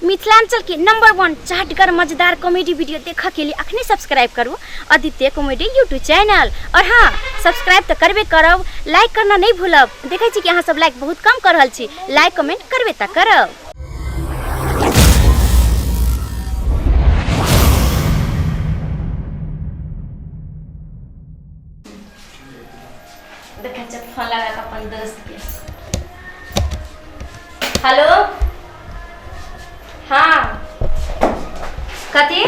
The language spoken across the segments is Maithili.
मिथिलांचल के नंबर वन चाटगर मजेदार कॉमेडी वीडियो देखऽ के लिए अखने सब्सक्राइब करू आदित्य कॉमेडी यूट्यूब चैनल। और हाँ, सब्सक्राइब तऽ करबे करब, लाइक करना नहीं भूलब। देखै छी कि अहाँ सब लाइक बहुत कम कर रहल छी, लाइक कमेंट करबे तऽ करब। देखै छै फोन लगा कऽ अपन दोस्त के। हेलो, हाँ कथी?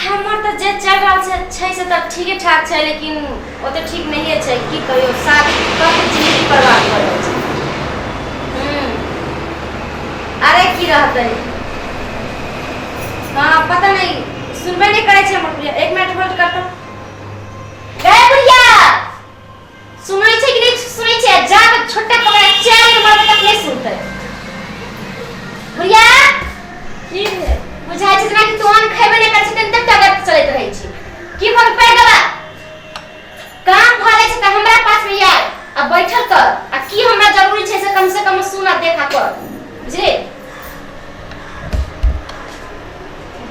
हमर तऽ जे चलि रहल छै छै से तऽ ठीके ठाक छै, लेकिन ओते ठीक नहिए छै। की कहियौ, शादी कऽ के जिंदगी बर्बाद भऽ जाइ छै। अरे की रहतै, हाँ पता नहीं, सुनबे नहीं करै छै हमर बुढ़िया। एक मिनट होल्ड करता। गए बुढ़िया, सुनै छै कि नहीं सुनै छै? जा के छोटा पकड़ा चार के मारबै तक नहीं सुनतै बुढ़िया। की भेल? बुझाइ छै जेना कि तू अन्न खैबे नहि करै छै, तब तक चलैत रहै छी। की भऽ गेल? पैर दबा काम भऽ जाइ छै तऽ हमरा पास में आयल आ बैठल कर आ की हमरा जरूरी छै से कम से कम सुन आ देखा कर। बुझले?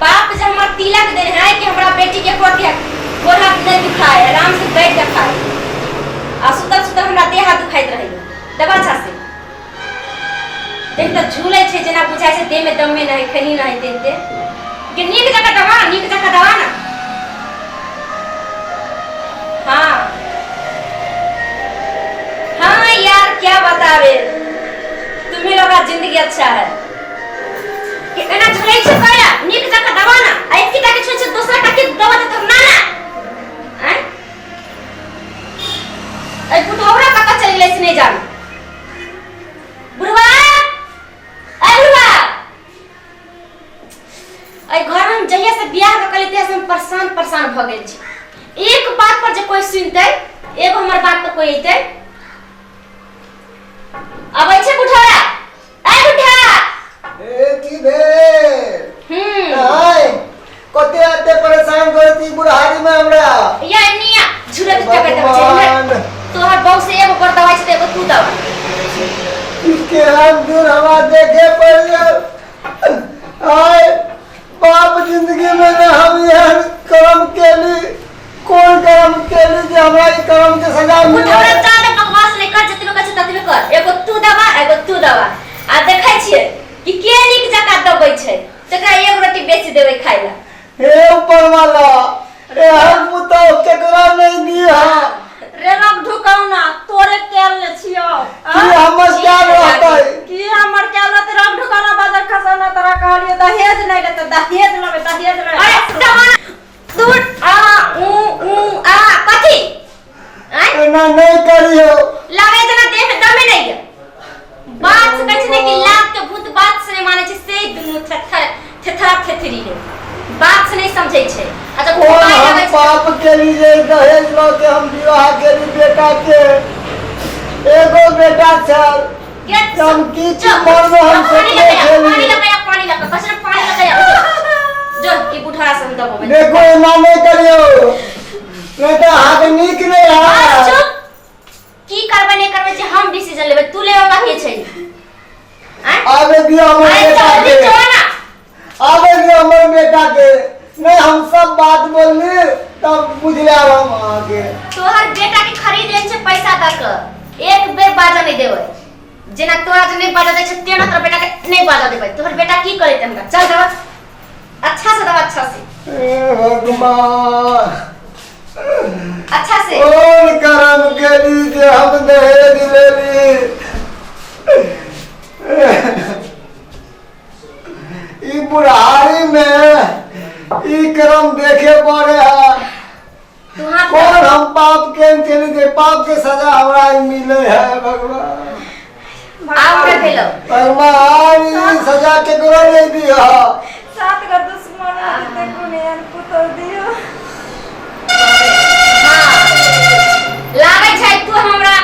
बाप जे हमर तिलक देने है कि हमरा बेटी के गोड़ के गोड़ हाथ नहीं दुखाए, आराम से बैठ के खाए, आ सुतल सुतल हमरा देह हाथ दुखाइत रहैए। दबा अच्छा से देख तऽ झूलै छै जेना बुझाइ छै देह में दमे नहीं, खैनी नहीं देते के। नीक जकाँ दबा, नीक जकाँ दबा ना। हाँ हाँ यार, क्या बतावे, तुम्हें लोग का जिंदगी अच्छा है कि एना झुलै छै कया। नीक जकाँ दबा ना, आ एक के छोड़ छै दोसरा का के दबा त ना ना। आँय, ए बुढ़ौरा कतऽ चलि गेलै से नहीं जान। बुढ़वा, ए बुढ़वा, एहि घर में हम जहिया से बियाह कऽ केली तहिया से हम परेशान परेशान भऽ गेल छी। एक बात पर जे कोई सुनतै, एगो हमर बात पर कोई अइतै। अबै छै बुढ़ौरा, ए बुढ़ा। ए की भेल? आय कते एते परेशान करती बुढ़ारी में हमरा। या निया झुरत टका दबै छै। भगवान। तोहर बहू से एगो पर दवाई छै तऽ एगो तू दवा। केहन दिन हमरा देखे पड़ गेल। आय बाप जिंदगी में ने हम एहन कर्म केली, कोन कर्म केली जे हमरा ई कर्म के सजा मिले? बुढ़ौरा ज्यादा बकवास नहीं कर, जतबे कर छै ततबे कर। एगो तू दवा, एगो तू दवा, आ देखै छियै कि के नीक जकाँ दबै छै, तकरा एगो रोटी बेसी देबै खाय ला। हे ऊपर वाला, एहन पुतोह केकरा नहीं दिया। रे रग ढुकाउ ना, तोरे कैल ने छियो। की हमर क्या रहतै? की हमर कैल रहतै? रग ढुकाउ ना, बाजार खसाउ ना। तोरा कहलियो दहेज नहीं लेते, दहेज लेबै, दहेज लेबै। अरे दवा ना, तू आ ऊ ऊ आ कथी? आँय? एना नहीं करियो। लगे जेना देह में दमे नहीं है। बात से कहै छै ने कि लात के भूत बात से नहीं मानै छै, से दुनू थेथर थेथरा थेथरी है, बात से नहीं समझै छै। आ जब कौन पाइ हम लगै छै पाप के लिए दहेज लऽ के हम विवाह केली बेटा के? एगो बेटा छल। के हम की की चुप। मन में हम पानी सोचले लगाया, पानी छली। लगाया, पानी लगा, कसर पानी लगाया। जो ई बुढ़ा से हम दबोबै। देखो, एना नहीं करियो, नहीं तो हाथ नीक नहीं बस है। चुप। की करबै नहीं करबै जे हम डिसीजन लेबै, तू लेबै वाला के छै? आँय? आबे दियो हमर अरे बेटा जल्दी के। चलो ना। आबे दियो हमर बेटा के। नहीं हम सब बात बोलली तब बुझ लेब हम अहाँके। तोहर बेटा के खरीद लेने छै पैसा दऽ कऽ, एक बेर बाजऽ नहीं देबै। जेना तोरा जे नहीं बाजऽ दै छै तेना तोरा बेटा के नहीं बाजऽ देबै। तोहर बेटा की करैत हमरा? चल दवा, अच्छा से दवा, अच्छा से। हे भगवान, अच्छा से। कौन कर्म केली जे हम दहेज लेली? ई बुढ़ारी में ई कर्म देखे पड़े है। तू हाथ कौन हम पाप के चली जे पाप के सजा हमरा ई मिले है? भगवान, आब का भेलो? भगवान, ई सजा केकरो नहीं दिया। सात गो दुश्मन आदित्य कोन एहन पुतोह दियो। हाँ, लागै छै तू हमरा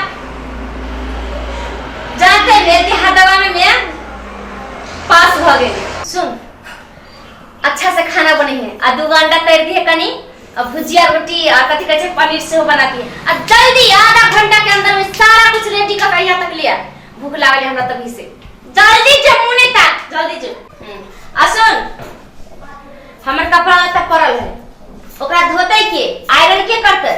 जानते भेल कि हदवा में मैं पास भ गेली। सुन, अच्छा से खाना बने है आ दूगो अंडा तैर दिहे कनी आ भुजिया रोटी आ कथी कहै छै पनीर सेहो बना दिहे, आ जल्दी आधा घंटा के अंदर में सारा कुछ रेडी कर के यहाँ तक लिया। भूख लागल है हमरा तभी से। जल्दी जो। कपड़ा लत्ता पड़ल है, ओकरा धोतै के, आयरन के करतै?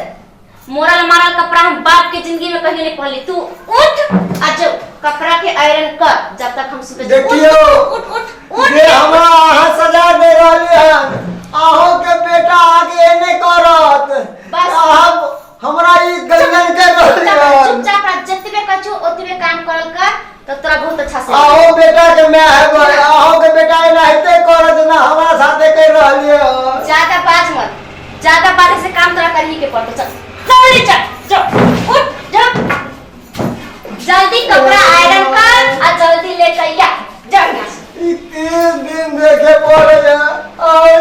मोरल मारल कपड़ा हम बाप के जिंदगी में कहियो नहीं पहनली। तू उठ आ जो कपड़ा के आयरन कर, जब तक हम सुते। देखियो, उठ उठ उठ। जे हमरा अहाँ सजा दे रहली हन, अहों के बेटा आगे एने करत। बस। अहाँ हमरा ई गंजन के रहली हन। चुपचाप रह, जतबे कछु ओतबे काम करल कर तो तोरा बहुत अच्छा से। अहों बेटा के my है, अहों के बेटा एनाहिते करत ना हमरा साथे कर रहली हन। ज्यादा बाज मत, ज्यादा बाजे से काम तोरा करही के पड़तो। चल जल्दी, चल जो, उठ जा, जल्दी कपड़ा आयरन कर आ जल्दी लेकर आ जा यहाँ से। ई 3 दिन देखे पड़े है। आय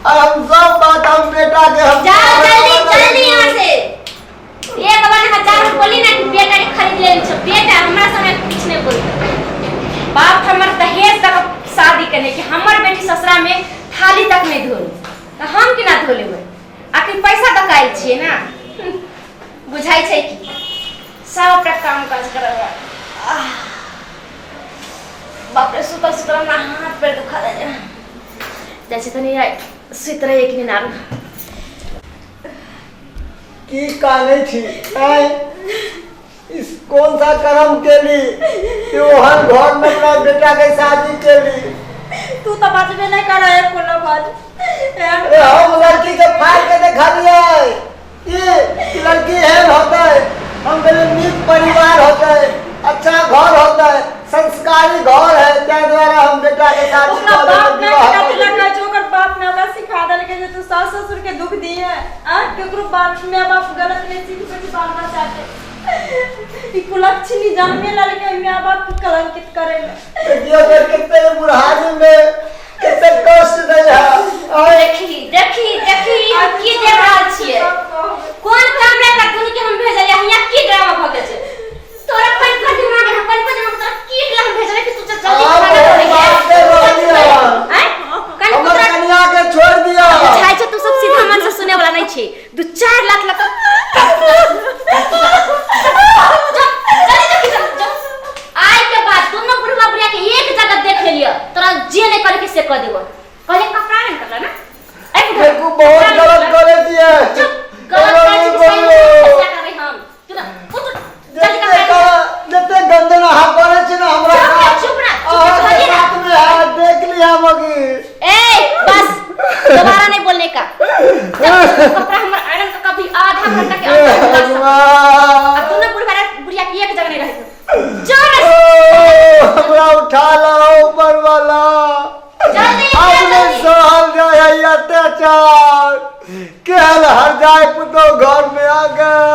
आ हम सब बात हम बेटा के हम जाओ जल्दी जल्दी यहाँ से। एक बार हजार बोली ना कि बेटा के खरीद ले छो, बेटा हमरा समय कुछ नहीं बोलते। बाप हमर दहेज तक शादी करने कि हमर बेटी ससुरा में थाली तक नहीं धोई, तो हम केना धो लेबै? आखिर पैसा दऽ कऽ आयल छियै ना। बुझाइ छै कि सब अपना काम काज करब। बाप रे, सुतल सुतल हमरा हाथ पैर दुखा जाइ जाइ छै। तनी सुति रहियै कि नहि आरू। की कानै छी आँय? इस कौन सा कर्म केली कि ओहन घर में अपना बेटा के शादी केली? तू तऽ बजबे नहि कर कोनो बात। अरे हम लड़की के फाड़ के देखलियै कि लड़की एहन होतै। हम कहलियै नीक परिवार होतै, अच्छा घर होतै, संस्कारी घर है, ताहि दुआरे हम बेटा के शादी ओकरा कऽ बाप देबै, ने विवाह कथी कऽ लए देबै। कहै छै? ओकर बाप ने ओकरा सिखा देलकै जे तू सास ससुर के दुख दिहे आ केकरो बाल माय बाप गलत नहि सिखबै छै बाल बच्चा के। ई कुलक्षणी जन्मे लेलकै माय बाप के कलंकित करै लए। देखियौ तऽ कते बुढ़ारी में कते कष्ट दै है। आँय, देखी देखी देखी, हम की देख रहल छियै? कोन काम लए कऽ दुनू के हम भेजलियै? हियाँ की ड्रामा भऽ गेल छै? तोरा कनि पर दिमाग है, कनि पर दिमाग। तोरा की एकला हम भेजलियै कि तू चल जल्दी आब खाना बहुत धोइ बात कर रहली हन। आँय? कनि हमर तोरा कनिया के छोड़ि दिअ। बुझाइ छै तू सब सीधा मन से सुने वाला नहीं छी। दू चार लाख लग आइ के बाद दोनों बुढ़वा बुढ़िया के एक जगह देख लेलियो, तोरा जे नहीं करे के से कह देबो। पहले कपड़ा नहीं करला ना ऐ बुढ़वा, देखू बहुत कपड़ा गलत नहीं करे छियै। चुप, गलत एना करै नहि छी कि सही बोलियौ। फैसला करबै हम। तू ना उठ उठ, जल्दी जते कपड़ा जते गंजन अहाँ करै छी ना हमरा चुप ना, साथ, चुप ना, चुप अहाँके रहिए ना। साथ में है, देख लिया मगी। ए बस, दोबारा नहीं बोलने का। कपड़ा हमर आयरन का कभी आधा घंटा के अंदर खुला सब। भगवान। अब दोनों बुढ़वा बुढ़िया की एक जगह नहीं रहे जो ना। ओ, हमरा उठा लाओ ऊपर वाला। जल्दी अब नहीं जल्दी। सहल जाय है अत्याचार। केहन हर जाय पुतोह घर में आ गए।